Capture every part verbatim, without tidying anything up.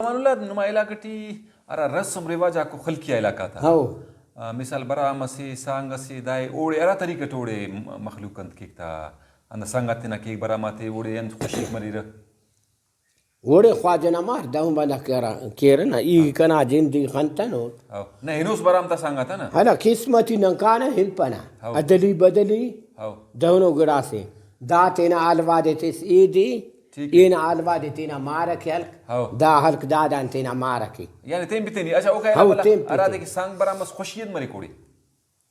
اللہ، نما علاقہ ٹی ہرا رسم رواج آکو خلقی آ علاقہ تا۔ ہو۔ آ، مثال برام اسے، سانگ اسے، دائے اوڑے ہرا طریقہ ٹی اوڑے م-، مخلوق انت کیک تا، ہندا سانگ آتے تینا کیک برام آتے اوڑے انت خوشیک مریرہ؟ اوڑے خواجہ نا مار دہن بندغ کرا-، کیرہ نا، ای کنا جند ای خنتنوٹ۔ ہو۔ نہ، ہنوس برام تا سانگ آتا نا۔ ہندا قسمتی نن کانہ ہنپنہ۔ ہو۔ ادلی بدلی ہو۔ دہنو گڑاسے۔ دا تینا حال وعدے تس اے دے، ٹھیک ہے۔ اینا حال وعدے تینا مارک ہلک۔ ہو۔ دا ہلک دادان تینا مارک ءِ۔ یعنی تین پہ تینی، اچھا، اوکا ہو، علاوہ تین پہ ہرادے تین۔ کہ سانگ برام اس خوشی انت مریک اوڑے؟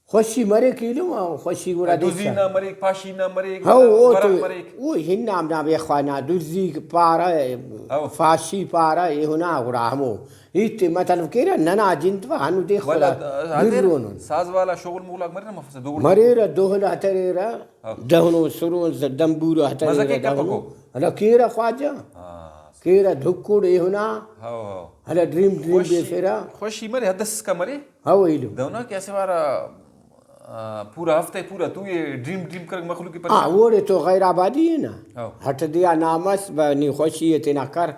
خوشی مریک ایلم، خوشی گڑا دزی دیسا۔ نا مریک، پاشی نا مریک، ہو، او ورغ تو، مریک۔ او ہنام نا بے خوانا، دزی پارہ، ہو۔ فاشی پارہ، ایہنا گڑا ہمو۔ ہیت مطلب کیرہ، ننا جند و ہنو دے ولا خدا۔ حاضر، ساز والا شغل مغلاک مریرہ مفسہ دو گڑا۔ مریرہ دہل ہتریرہ، ہو۔ دہنو سرون ز-، دمبورو ہتریرہ مزہ کیک دہنو۔ کپکو۔ ہلا کیرہ خواجہ۔ ہاں۔ کیرہ دھکڑ ایہنا۔ ہو، ہو۔ ہلا ڈریم ڈریم خوشی، بیفرہ۔ خوشی مرے، حد اسکا مرے۔ ہو ایلو۔ دہنا کہ اسہ وارا، آ، پورا ہفتہ پورا تو یہ ڈریم ڈریم کرک مخلوق کی ہاں، پریشان۔ اوڑے تو غیر آبادی ہے نا۔ ہو۔ ہٹ دیا نامس، ب-، نی خوشی ہے تینا کر،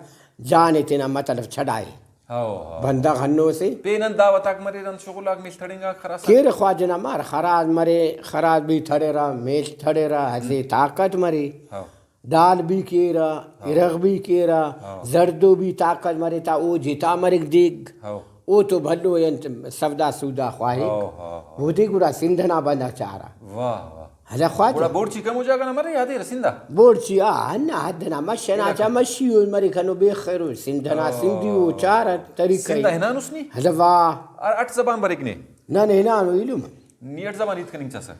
جان ہے تینا مطلب چھڑائے۔ ہو، ہو۔ بندغ ہنو سے۔ پین ہند دعوت آک مریرہ، ہند شغل آک میل تڑنگاک خراس آک؟ کیرہ خواجہ نا مار، خراس مرے، خراس بھی تھڑیرہ، میل تھڑیرہ، اسہ طاقت مرے۔ ہو۔ دال بھی کیرہ، ہو۔ ارغ بھی کیرہ، ہو۔ زڑدو بھی طاقت مرے تا او جتا مریک دیگ۔ ہو۔ او تو بھلو انت سودا سودا خواہک۔ ہو، ہو، ہو۔ اودے گڑا سندھ نا بندغ چارہ۔ واہ، واہ۔ ہلا خواجہ۔ گڑا بورچی کمو جاگہ نا مرے، یادے سندھ آ؟ بورچی آ، ہندا حد نا مش ئنا علاقہ۔ چا مشی او مریک، ہنو بے خیر او، سندھ ئنا ہاں۔ سندھی او چار طریقہ سندھ ئے۔ آ ہنانس نی؟ ہلوا۔ اور اٹ زبان بریک نے؟ نن ہنانو علم۔ نی اٹ زبان ہیت کننگ چاسہ؟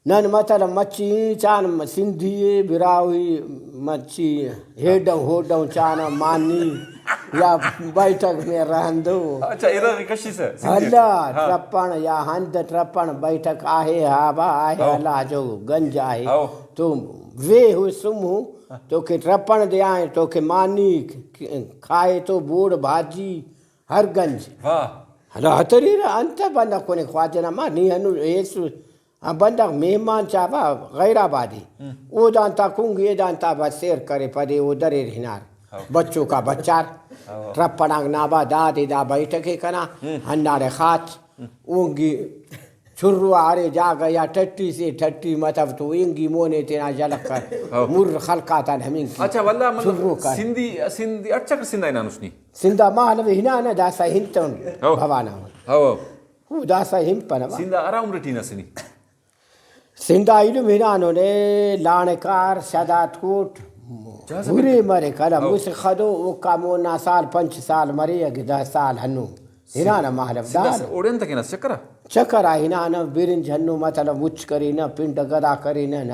نن مطلب مچی چان سندھی ئے، براہوئی مچی ہیڈاؤں ہوڈاؤں چانا مانی یا بیٹھک میں رہن دو۔ اچھا، ارغ کشسہ سندھی ٹی۔ اللہ ہاں۔ ٹرپن یا ہند ٹرپن بیٹھک آہے ہابا آہے ہاؤ۔ اللہ جو گنج آہے۔ ہاؤ۔ تو وے ہو سم ہو تو کہ ٹرپن دے آئے تو کہ مانی کھائے تو بوڑ بھاجی ہر گنج۔ واہ۔ ہلا ہتریرہ انت بندغ کنے خواجہ نا ما نی ہنو ایس آ بندغ مہمان چاوا غیر آبادی، ہم۔ اودان تا کنگ ایدان تا بس سیر کرے پدے او دریر ہنار۔ ہاں۔ بچوکا بچار۔ ہاں۔ ٹرپناک نابا دادے دا بیٹھکے کنا، ہم۔ ہنداڑے خاچ، ہم۔ اونگی چھروا ارے جاگہ یا ٹٹی سے ٹٹی متو تو اینگی مونے تینا جلک کر۔ ہاں۔ مر خلقاتان ہمینگ کی۔ اچھا، واللہ مطلب چھرو کر۔ سندھی، سندھی اٹ چکر سندھ آ ہنانس نی؟ سندھ آ ما ہلوے ہنانہ داسا ہنتون ہاں۔ بھوانا۔ ہاں۔ او داسا ہنپنہ با۔ سندھ آ ہرا عمر ٹی ہناسہ نی؟ سندھ آ ایلم ہنانو نے، لانکار، شہداد کوٹ، جہاز ہورے مریک۔ مریک، ہلہ ہو۔ مسہ خدو، اوکا مون آ سال، پنچ سال مرے، اگہ دہ سال ہنو۔ سندھ، ہنانہ مالو سندھ دار۔ اوڑے انت کینہ چکر آ؟ چکر آ ہنانہ، برنج ہنو مطلب مچ کرینہ، پنڈ گدا کرینہ،